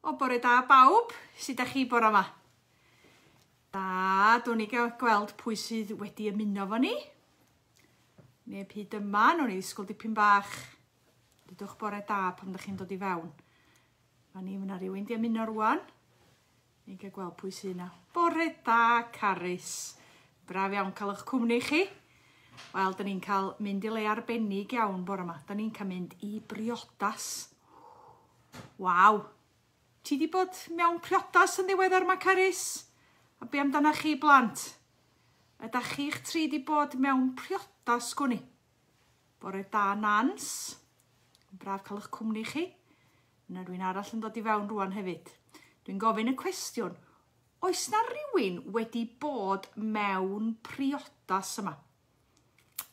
O, bore da bawb. Sut da chi bore yma? Da, dwn i gael gweld pwy sydd wedi ymuno fo ni. Neb hyd yma, nawn ni ddisgwyl dipyn bach. Dudwch bore da pan ydych chi'n dod i fewn. Fan ni, mae yna rhywun di ymuno rwan. Ni'n cael gweld pwy sydd yna. Bore da, Carys. Braf iawn cael eich cwmni chi. Wel, da ni'n cael mynd i le arbennig iawn bore yma. Da ni'n cael mynd i briodas. Waw! Ti di bod mewn priodas yn ddiweddar ma, Carys? A be amdana chi, blant? Ydach chi'ch tri di bod mewn priodas, gwn i? Bore da, Nans. Braf cael eich cwmni chi. Yna rwy'n arall yn dod i fewn rwan hefyd. Dwi'n gofyn y cwestiwn, oes na rywun wedi bod mewn priodas yma?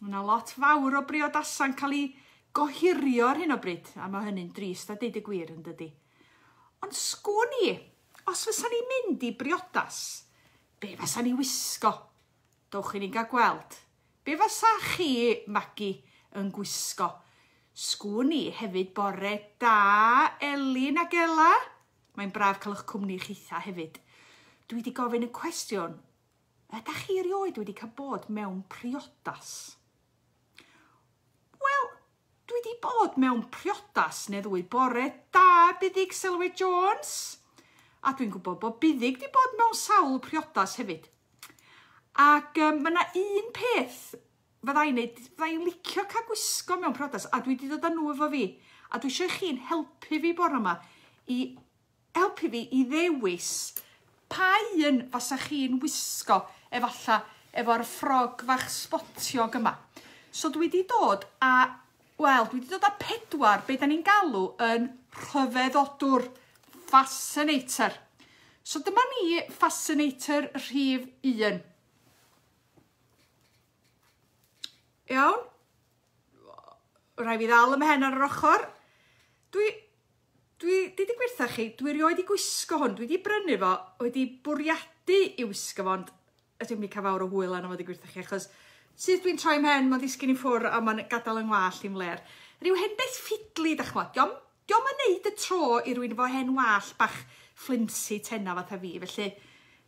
Mae yna lot fawr o briodasau'n cael ei gohirio ar hyn o bryd, a mae hynny'n drist a deud y gwir yn dydy. Ond sgwn i, os fysa ni'n mynd i briodas, be fysa ni wisgo? Dowch i ni gael gweld. Be fysa chi, Magi, yn gwisgo? Sgwn i hefyd bore da, Elin ac Ela. Mae'n braf cael eich cwmni chitha hefyd. Dwi wedi gofyn y cwestiwn, ydych chi erioed wedi cael bod mewn priodas? Wel, dwi wedi bod mewn priodas neu ddwy bore da, Buddig Selwyn Jones. A dwi'n gwybod bod Buddig wedi bod mewn sawl priodas hefyd. Ac um, mae yna un peth fyddai'n neud, fyddai'n licio cael gwisgo mewn priodas, a dwi wedi dod â nhw efo fi. A dwi eisiau chi'n helpu fi bore yma i helpu fi i ddewis pa un fasa chi'n wisgo efalla efo'r ffrog fach sbotiog yma. So dwi wedi dod â, wel, dwi wedi dod â pedwar, be da ni'n galw yn rhyfeddodwr, fascinator. So dyma ni fascinator rhif 1. Iawn? Rhaid fi ddal ym mhen ar yr ochr. Dwi, dwi, dwi gwertha chi, dwi erioed i gwisgo hwn. Dwi wedi brynu fo, wedi bwriadu i wisgo fo, ond ydw i'n mynd cael fawr o hwyl arno fo, di gwertha chi, achos sydd dwi'n troi mhen, mae'n disgyn i ffwr a mae'n gadael yng ngwallt i'n fler. Rhyw hen beth ffidli, da ch'mod. Diom, diom yn neud y tro i rywun efo hen wallt bach flimsy tenna fatha fi, felly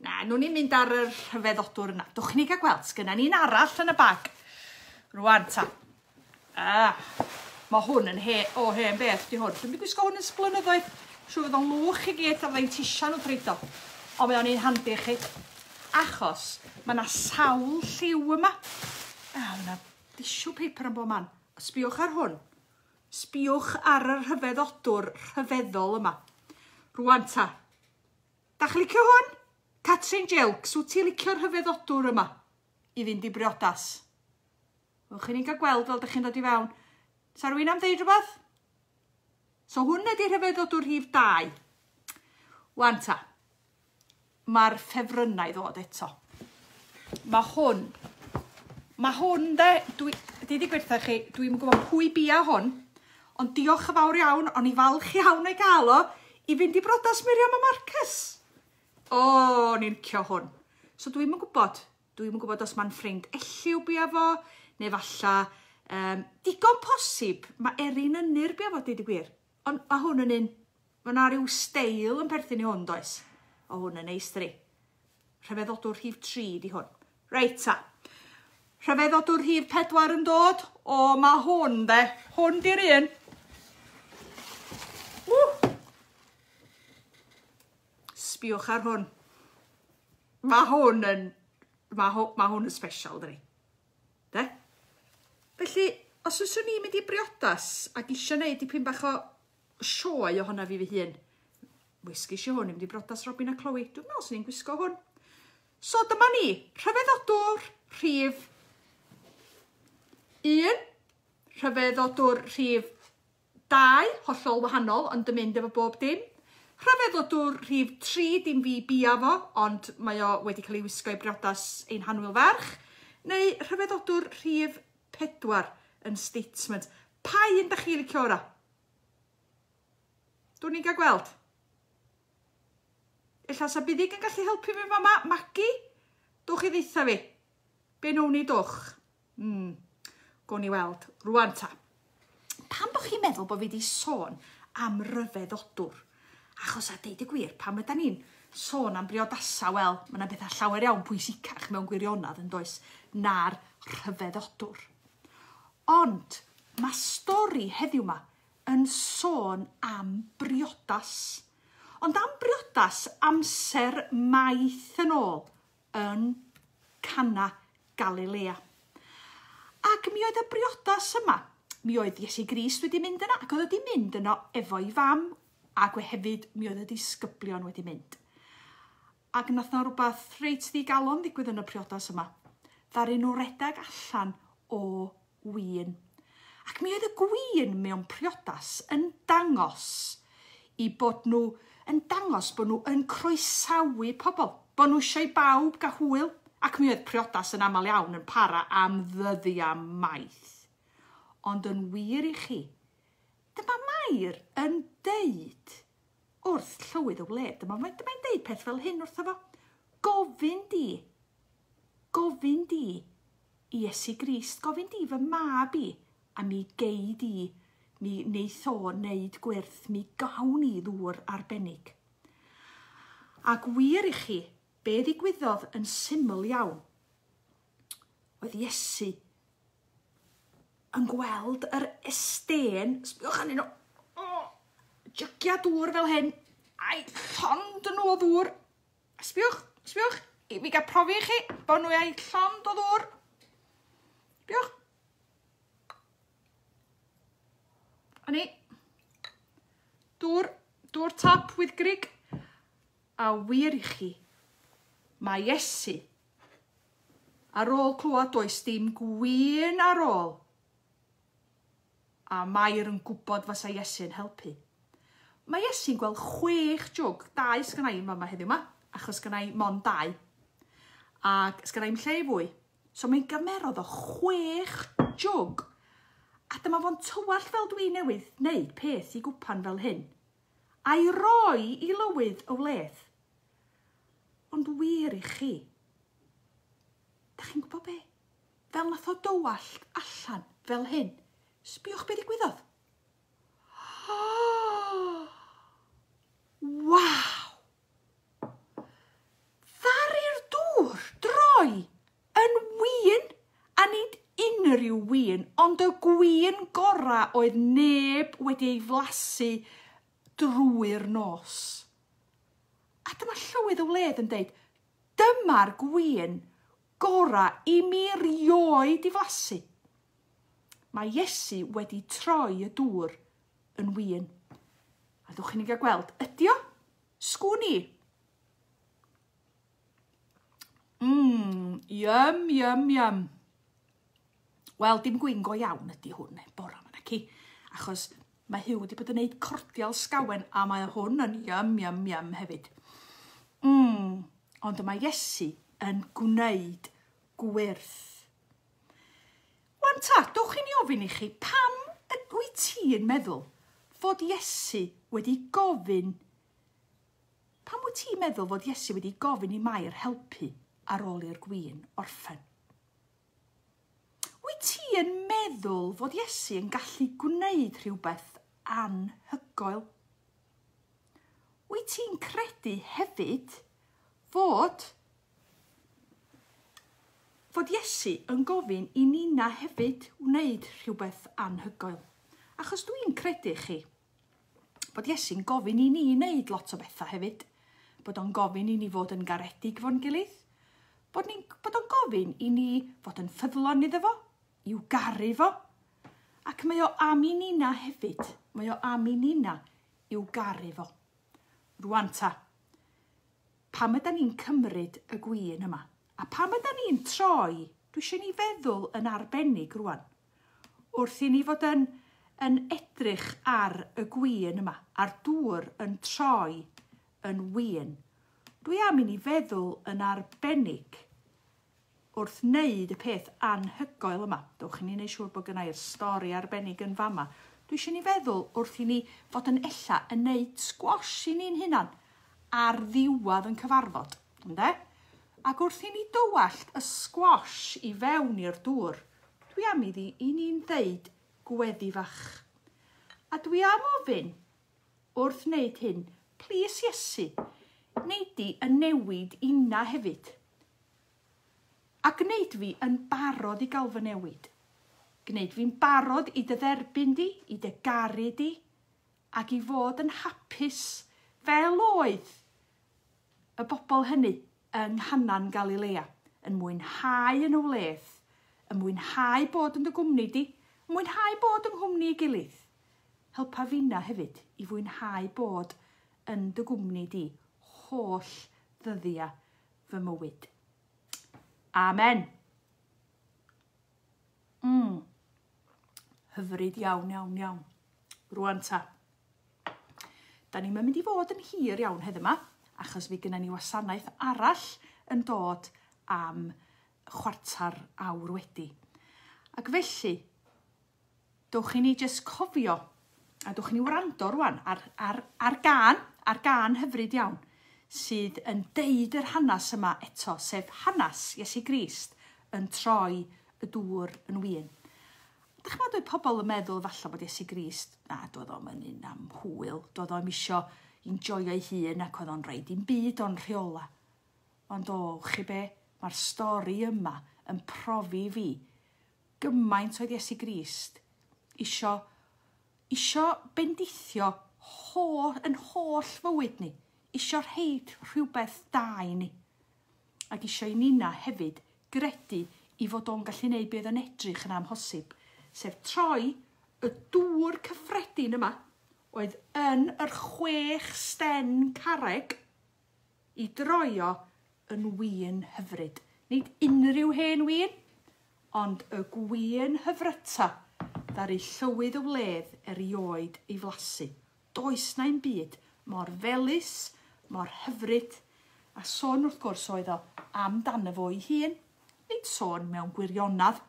na, nhw'n ni'n mynd ar y rhyfeddodwr yna. Dwch ni gael gweld, sgynna ni'n arall yn y bag. Rwan ta. Ah, mae hwn yn he, o hen beth di hwn. Dwi'n mynd gwisgo hwn ers blynyddoedd. Siŵr fydd o'n lwch i gyd a fyddai'n tisian wrth reid o. Ond mae o'n un handi i chi. Achos mae yna sawl lliw yma. Ah, mae yna tissue paper yn bob man. Sbiwch ar hwn. Sbiwch ar y rhyfeddodwr rhyfeddol yma. Rwan ta. Da chi licio hwn? Catrin Jilks, wyt ti licio'r rhyfeddodwr yma i fynd i briodas? Wch chi ni'n cael gweld fel dych chi'n dod i fewn. Sa rhywun am ddeud rhywbeth? So hwn ydy rhyfeddodwr rhif 2. Wan ta. Mae'r ffefrynnau ddod eto. Mae hwn, mae hwn de, dwi, deud i gwertha chi, dwi'n gwybod pwy bia hwn, ond diolch yn fawr iawn, o'n i falch iawn o'i gael o, i fynd i brodas Miriam a Marcus. O, o'n i'n licio hwn. So dwi'n yn gwybod, dwi'n yn gwybod os mae'n ffrind Elliw bia fo, neu falla, digon posib, mae Erin Ynyr bia fo, deud y gwir. Ond mae hwn yn un, mae yna rhyw steil yn perthyn i hwn, does? O hwn yn neis, dydi? Rhyfeddodwr rhif 3 di hwn. Reit ta. Rhyfeddodwr rhif 4 yn dod. O, mae hwn de. Hwn di'r un. Ww! Sbiwch ar hwn. Mae hwn yn... Mae hwn, mae hwn yn special, dydi? De? Felly, os fyswn i'n mynd i briodas ac eisiau gwneud dipyn bach o sioe ohona fi fy hun, wisgis i hwn i mynd i briodas Robin a Chloe. Dwi'n meddwl swn i'n gwisgo hwn. So dyma ni, rhyfeddodwr rhif 1, rhyfeddodwr rhif 2, hollol wahanol, ond yn mynd efo bob dim. Rhyfeddodwr rhif 3, dim fi bia fo, ond mae o wedi cael ei wisgo i briodas ein hanwyl ferch. Neu rhyfeddodwr rhif 4 yn statement. Pa un da chi licio ora? Dwi'n ni'n cael gweld. Ella sa Buddig yn gallu helpu fi fama. Magi, dwch i ddeitha fi. Be nawn ni dwch? Gawn ni weld. Rwan ta. Pam bod chi'n meddwl bod fi wedi sôn am ryfeddodwr? Achos a deud y gwir, pam ydan ni'n sôn am briodasa, wel, mae yna bethau llawer iawn pwysicach mewn gwirionedd yn does na'r rhyfeddodwr. Ond mae stori heddiw 'ma yn sôn am briodas. Ond am briodas amser maith yn ôl yn Cana Galilea. Ac mi oedd y briodas yma, mi oedd Iesu Grist wedi mynd yna, ac oedd wedi mynd yno efo'i fam, ac we hefyd mi oedd y disgyblion wedi mynd. Ac nath na rhywbeth reit ddigalon ddigwydd yn y priodas yma. Ddaru nhw redag allan o win. Ac mi oedd y gwin mewn priodas yn dangos i bod nhw yn dangos bod nhw yn croesawu pobl, bod nhw eisiau i bawb gael hwyl, ac mi oedd priodas yn aml iawn yn para am ddyddiau maith. Ond yn wir i chi, dyma Mair yn deud wrth Llywydd y Wledd, dyma dyma'n deud peth fel hyn wrtho fo, gofyn di, gofyn di i Iesu Grist, gofyn di fy mab i, a mi gei di, mi wneith o wneud gwyrth, mi gawn ni ddŵr arbennig. Ac wir i chi, be ddigwyddodd yn syml iawn, oedd Iesu yn gweld yr estên, sbiwch arnyn nhw, oh, jygia dŵr fel hyn, a'i llond nhw o ddŵr. Sbiwch, sbiwch, i fi gael profi i chi bod nhw a'i llond o ddŵr. Sbiwch. A ni. Dŵr, dŵr tap with grig. A wir i chi, mae Iesu ar ôl clywed does dim gwin ar ôl. A Mair yn gwybod fasa Iesu'n helpu. Mae Iesu'n gweld 6 jwg, 2 sgynna i yma heddiw yma, achos sgynna i mond 2. Ac sgynna i'm lle i fwy. So mae'n gymerodd o 6 jwg. A dyma fo'n tywallt fel dwi newydd wneud peth i gwpan fel hyn. A'i roi i lywydd y wledd. Ond wir i chi, da chi'n gwybod be? Fel nath o dywallt allan fel hyn. Sbiwch be ddigwyddodd. Waw! Ddaru'r dŵr droi yn win, a nid unrhyw win, ond y gwin gora oedd neb wedi ei flasu drwy'r nos. A dyma Llywydd y Wledd yn deud, dyma'r gwin gora i mi rioed i flasu. Mae Iesu wedi troi y dŵr yn win. A ddwch chi ni gael gweld, ydi o? Sgwn i. Yum, yum, yum. Wel, dim gwin go iawn ydy hwn, bora yma naci. Achos mae Huw wedi bod yn neud cordial sgawen a mae hwn yn yum, yum, yum hefyd. Ond mae Iesu yn gwneud gwyrth. Wan ta, dowch i ni ofyn i chi, pam wyt ti'n meddwl fod Iesu wedi gofyn, pam wyt ti'n meddwl fod Iesu wedi gofyn i Mair helpu ar ôl i'r gwin orffen? Wyt ti yn meddwl fod Iesu yn gallu gwneud rhywbeth anhygoel? Wyt ti'n credu hefyd fod Iesu yn gofyn i nina hefyd wneud rhywbeth anhygoel? Achos dwi'n credu chi bod Iesu'n gofyn i ni wneud lot o bethau hefyd. Bod o'n gofyn i ni fod yn garedig fo'n gilydd. Bod o'n gofyn i ni fod yn ffyddlon iddo fo, i'w garu fo. Ac mae o am i nina hefyd. Mae o am i nina i'w garu fo. Rwan ta, pam ydan ni'n cymryd y gwin yma? A pam ydan ni'n troi, dwi eisiau ni feddwl yn arbennig rwan, wrth i ni fod yn edrych ar y gwin yma, a'r dŵr yn troi yn win. Dwi am i ni feddwl yn arbennig wrth wneud y peth anhygoel yma. Dowch i ni wneud siŵr bod gynna i'r stori arbennig yn fama. Dwi eisiau ni feddwl wrth i ni fod yn ella yn wneud sgwash i ni'n hunan ar ddiwedd yn cyfarfod, ynde? Ac wrth i ni dywallt y sgwash i fewn i'r dŵr, dwi am iddi i ni'n ddeud gweddi fach. A dwi am ofyn wrth wneud hyn, Plîs Iesu, nei di yn newid inna hefyd. A gwneud fi yn barod i gael fy newid. Gwneud fi'n barod i dy dderbyn di, i dy garu di, ac i fod yn hapus fel oedd y bobl hynny yng Nghanan Galilea, yn mwynhau yn y wledd, yn mwynhau bod yn dy gwmni di, yn mwynhau bod yng nghwmni ei gilydd. Helpa finna hefyd i fwynhau bod yn dy gwmni di holl ddyddiau fy mywyd. Amen. Hyfryd iawn, iawn, iawn. Rwan ta. Da ni'n mynd i fod yn hir iawn heddiw yma, achos fi gynna ni wasanaeth arall yn dod am 15 wedi. Ac felly, dowch i ni jyst cofio, a dowch i ni wrando rwan ar gân hyfryd iawn, sydd yn deud yr hanes yma eto, sef hanes Iesu Grist yn troi y dŵr yn win. Dych chi'n meddwl pobl yn meddwl falle bod Iesu Grist, na, doedd o'm yn un am hwyl, doedd o'm isio enjoyo'i hun ac oedd o'n rhaid i'n byd o'n rheola. Ond o, chi be, mae'r stori yma yn profi fi gymaint oedd Iesu Grist isio bendithio yn holl fywyd ni, isio rheid rhywbeth da i ni. Ac isio i nina hefyd gredu i fod o'n gallu neud be oedd yn edrych yn amhosib, sef troi y dŵr cyffredin yma oedd yn yr 6 sten carreg i droio yn win hyfryd. Nid unrhyw hen win, ond y gwin hyfryta ddaru llywydd y wledd erioed ei flasu. Does na'm byd mor felys, mor hyfryd, a sôn wrth gwrs oedd o amdano fo ei hun. Nid sôn mewn gwirionedd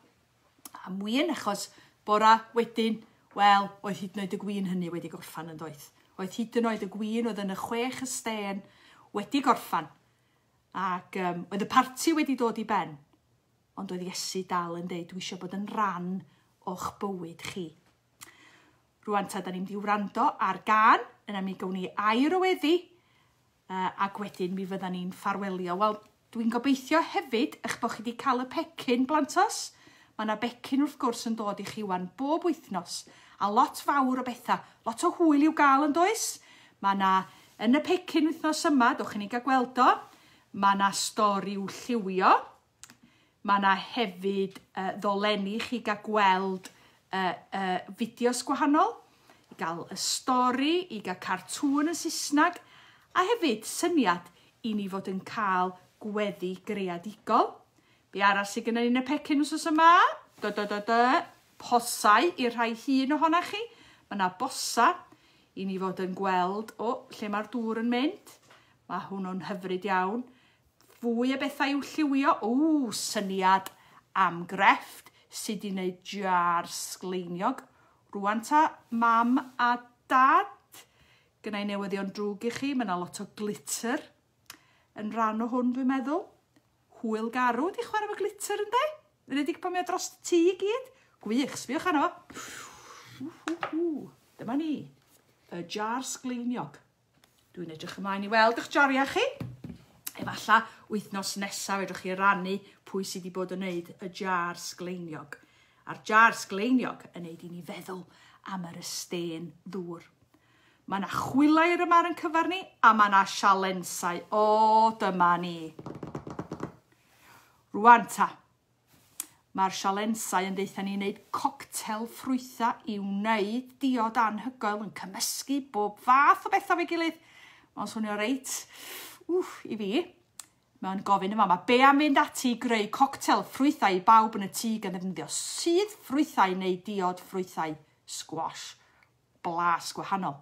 am win, achos bora wedyn, wel, oedd hyd yn oed y gwin hynny wedi gorffan yn doedd. Oedd hyd yn oed y gwin oedd yn y 6 ystên wedi gorffan. Ac oedd y parti wedi dod i ben, ond oedd Iesu dal yn deud, dwi eisiau bod yn rhan o'ch bywyd chi. Rwan ta, da ni'n mynd i wrando ar gân, yna mi gawn ni air o weddi, ac wedyn mi fydda ni'n ffarwelio. Wel, dwi'n gobeithio hefyd eich bod chi wedi cael y pecyn, blantos. Mae yna becyn wrth gwrs yn dod i chi wan bob wythnos, a lot fawr o bethau, lot o hwyl i'w gael yn does. Mae yna, yn y pecyn wythnos yma, dowch i ni gael gweld o, mae yna stori i'w lliwio, mae yna hefyd ddolenni i chi gael gweld fideos gwahanol, i gael y stori, i gael cartŵn yn Saesneg, a hefyd syniad i ni fod yn cael gweddi greadigol. Be arall sydd gennym ni yn y pecyn wythnos yma? Posau i'r rhai hŷn ohonoch chi. Mae yna bosa i ni fod yn gweld o lle mae'r dŵr yn mynd. Mae hwnnw'n hyfryd iawn. Fwy o bethau i'w lliwio. O, syniad am grefft sydd wedi gwneud jar sgleiniog. Rwan ta, mam a dad. Gynna i newyddion drwg i chi. Mae yna lot o glitter yn rhan o hwn, dwi'n meddwl. Hwyl garw di chwarae efo glitter, ynddo? Yn enwedig pan mae o dros tŷ i gyd. Gwych, sbiwch arno fo. Dyma ni, y jar sgleiniog. Dwi'n edrych ymlaen i weld eich jariau chi. Efalla wythnos nesaf fedrwch chi rannu pwy sydd wedi bod yn wneud y jar sgleiniog. A'r jar sgleiniog yn neud i ni feddwl am yr ystên ddŵr. Mae yna chwilair yma ar ein cyfer ni, a mae yna sialensau. O, dyma ni. Rwan ta, mae'r sialensau yn deutha ni wneud coctel ffrwytha i wneud diod anhygoel yn cymysgu bob fath o bethau efo'i gilydd. Mae'n swnio reit, i fi. Mae'n gofyn yma, mae be am fynd ati i greu coctel ffrwythau i bawb yn y tŷ gan ddefnyddio sudd ffrwythau neu diod ffrwythau squash. Blas gwahanol.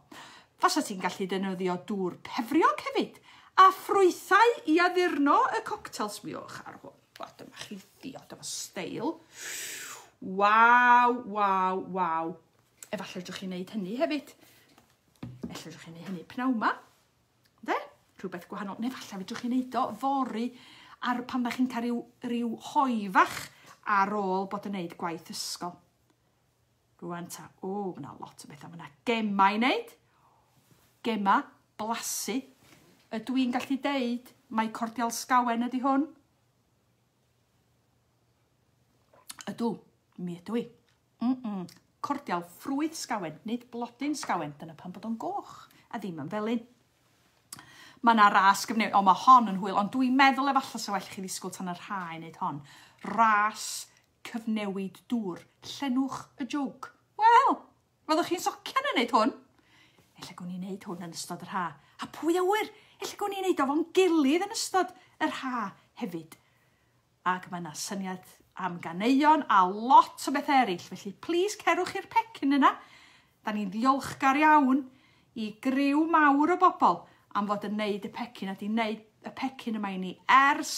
Fasa ti'n gallu defnyddio dŵr pefriog hefyd, a ffrwythau i addurno y coctel. Sbiwch ar hwn. Wel, dyma chi ddiod efo steil. Waw, waw, waw. Efallai fedrwch chi wneud hynny hefyd. Efallai fedrwch chi wneud hynny pnawn 'ma. Ynde? Rhywbeth gwahanol. Neu efallai fedrwch chi wneud o fory ar pan da chi'n cael rhyw hoe fach ar ôl bod yn wneud gwaith ysgol. Rwan ta, o, mae yna lot o bethau. Mae yna gemau i wneud. Gema blasu. Ydw i'n gallu deud mai cordial sgawen ydy hwn? Ydw, mi ydw i. Mm-mm. Cordial ffrwyth sgawen, nid blodyn sgawen. Dyna pam bod o'n goch a ddim yn felyn. Mae yna ras gyfnewid. O, mae hon yn hwyl, ond dwi'n meddwl efallai sa well chi ddisgwyl tan yr ha i wneud hon. Ras cyfnewid dŵr. Llenwch y jwg. Wel, fyddwch chi'n socian yn wneud hwn. Ella gwn i wneud hwn yn ystod yr ha. A pwy a wyr, ella gwn i wneud o fo'n gilydd yn ystod yr ha hefyd. Ac mae yna syniad am ganeuon a lot o bethau eraill, felly plis cerwch i'r pecyn yna. Da ni'n ddiolchgar iawn i griw mawr o bobl am fod yn neud y pecyn a di neud y pecyn yma i ni ers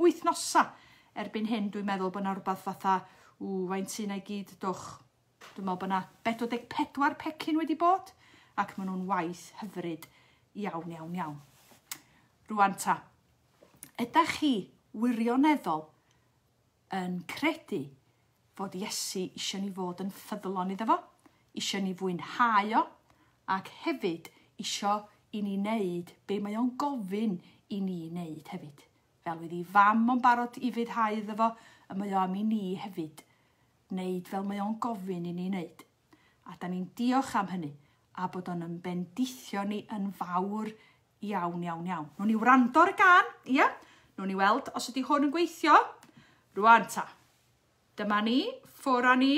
wythnosa. Erbyn hyn dwi'n meddwl bod yna rhywbeth fatha, ww, faint sy'n ei gyd, dwch. Dwi'n meddwl bod yna 44 pecyn wedi bod ac maen nhw'n waith hyfryd iawn, iawn, iawn. Rwan ta, ydych chi wirioneddol yn credu fod Iesu eisiau ni fod yn ffyddlon iddo fo, eisiau ni fwynhau o, ac hefyd eisiau i ni wneud be mae o'n gofyn i ni wneud hefyd. Fel oedd ei fam o'n barod i fyddhau iddo fo, y mae o am i ni hefyd wneud fel mae o'n gofyn i ni wneud. A da ni'n diolch am hynny, a bod o'n yn bendithio ni yn fawr iawn, iawn, iawn. Nw'n ni wrando ar y gân, ia? Nw'n ni weld os ydy hwn yn gweithio. Rwan ta. Dyma ni, ffwr â ni.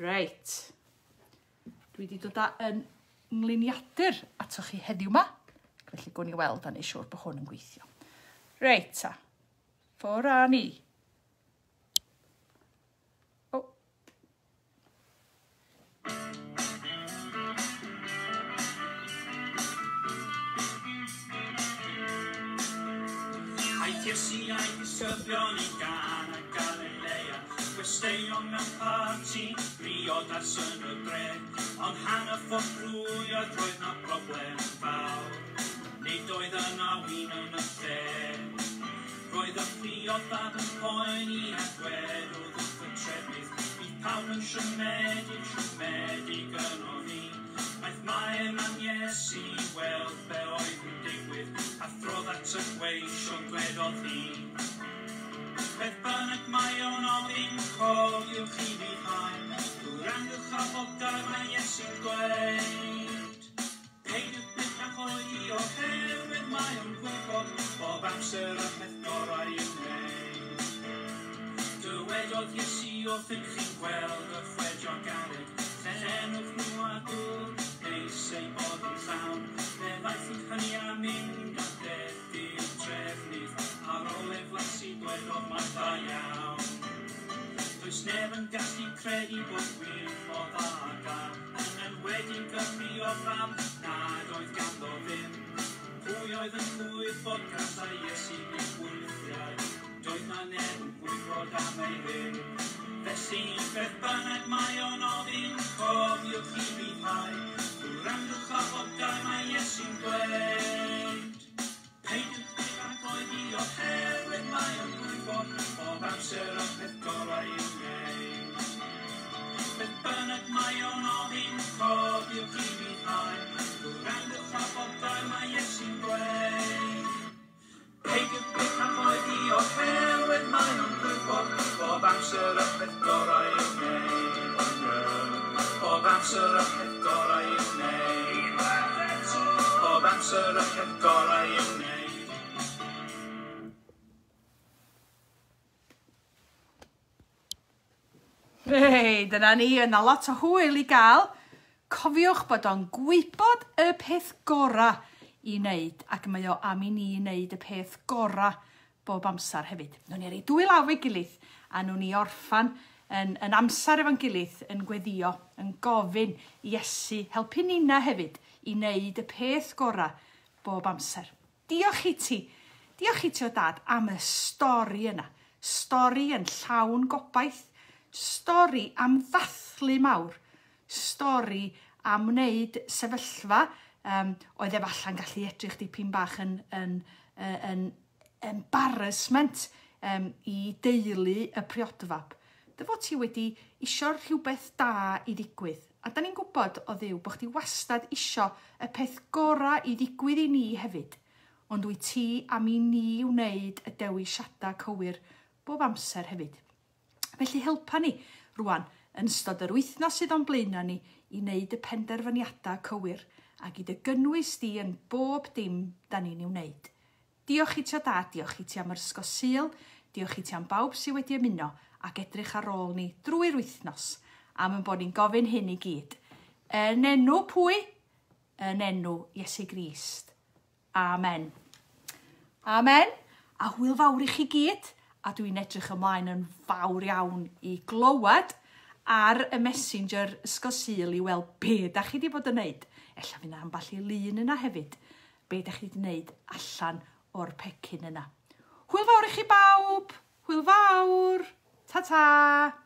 Reit. Dwi wedi dod â yn ngliniadur atoch chi heddiw ma. Felly gwn i weld a neud siŵr bod hwn yn gweithio. Reit ta. Ffwr â ni. O. Aeth Iesu a'i ddisgyblion i Gana Galilea, gwesteion mewn parti, briodas yn y dre. Ond hanner ffordd drwy oedd roedd 'na broblem fawr, nid oedd yna win yn y lle. Roedd y priod fab yn poeni a gwedodd wrth y trefnydd, bydd pawb yn siomedig, siomedig ynof i. Aeth Mair mam Iesu i weld be oedd yn digwydd, a throdd at y gweision, dwedodd hi, Beth bynnag mae o'n ofyn, cofiwch i ryddhau, gwrandwch ar bob gair mae Iesu'n dweud. Peidiwch byth â phoeni oherwydd mae o'n gwybod bob amser y peth gorau i'w wneud. Dywedodd Iesu wrthych chi'n gweld y chwedion garreg, llenwch nhw â dŵr nes eu bod yn llawn. Fe ddaethant hynny a mynd a deddf i'r trefnydd. Ar ôl ei flasu dwedodd mae'n dda iawn. Does neb yn gallu credu bod gwin mor dda ar gael, yn enwedig y priod fab nad oedd ganddo ddim. Pwy oedd yn gwybod gallai Iesu wneud gwyrthiau? Doedd 'na neb yn gwybod am ei ddim. Felly, beth bynnag mae o'n ofyn, cofiwch i ryddhau. Gwrandwch ar bob gair mae Iesu'n dweud. Peidiwch byth â phoeni oherwydd mae o'n gwybod bob amser y peth gorau i'w wneud. Beth bynnag mae o'n ofyn, cofiwch i ryddhau. Gwrandwch ar bob gair mae Iesu'n dweud. Peidiwch byth â phoeni oherwydd mae o'n gwybod bob amser y peth gorau i'w wneud. Bob amser y peth gorau i'w wneud. Bob amser y peth gorau i'w wneud. Hei, dyna ni, yna lot o hwyl i gael. Cofiwch bod o'n gwybod y peth gorau i wneud, ac mae o am i ni wneud y peth gorau bob amser hefyd. Nw'n ni roi dwy law efo'i gilydd, a nw'n ni orffan yn, yn amser efo'n gilydd yn gweddio, yn gofyn i Iesu helpu nina hefyd i wneud y peth gorau bob amser. Diolch i ti. Diolch i ti o dad am y stori yna. Stori yn llawn gobaith. Stori am ddathlu mawr. Stori am wneud sefyllfa um, oedd efalla'n gallu edrych dipyn bach yn, yn, yn, yn embarrassment um, i deulu y priodfab. Dy fod ti wedi isio rhywbeth da i ddigwydd. A da ni'n gwybod o Dduw bod chdi wastad isio y peth gorau i ddigwydd i ni hefyd, ond wyt ti am i ni wneud y dewisiadau cywir bob amser hefyd. Felly helpa ni rwan yn ystod yr wythnos sydd o'n blaenau ni i wneud y penderfyniadau cywir ac i dy gynnwys di yn bob dim da ni'n ei wneud. Diolch i ti o Dad, diolch i ti am yr Ysgol Sul, diolch i ti am bawb sydd wedi ymuno ac edrych ar ôl ni drwy'r wythnos am yn bod ni'n gofyn hyn i gyd. Yn enw pwy? Yn enw Iesu Grist. Amen. Amen. A hwyl fawr i chi gyd, a dwi'n edrych ymlaen yn fawr iawn i glywed ar y Messenger Ysgol Sul i weld be da chi wedi bod yn neud. Ella fydd 'na ambell i lun yna hefyd, be da chi wedi wneud allan o'r pecyn yna. Hwyl fawr i chi bawb! Hwyl fawr! Ta-ta!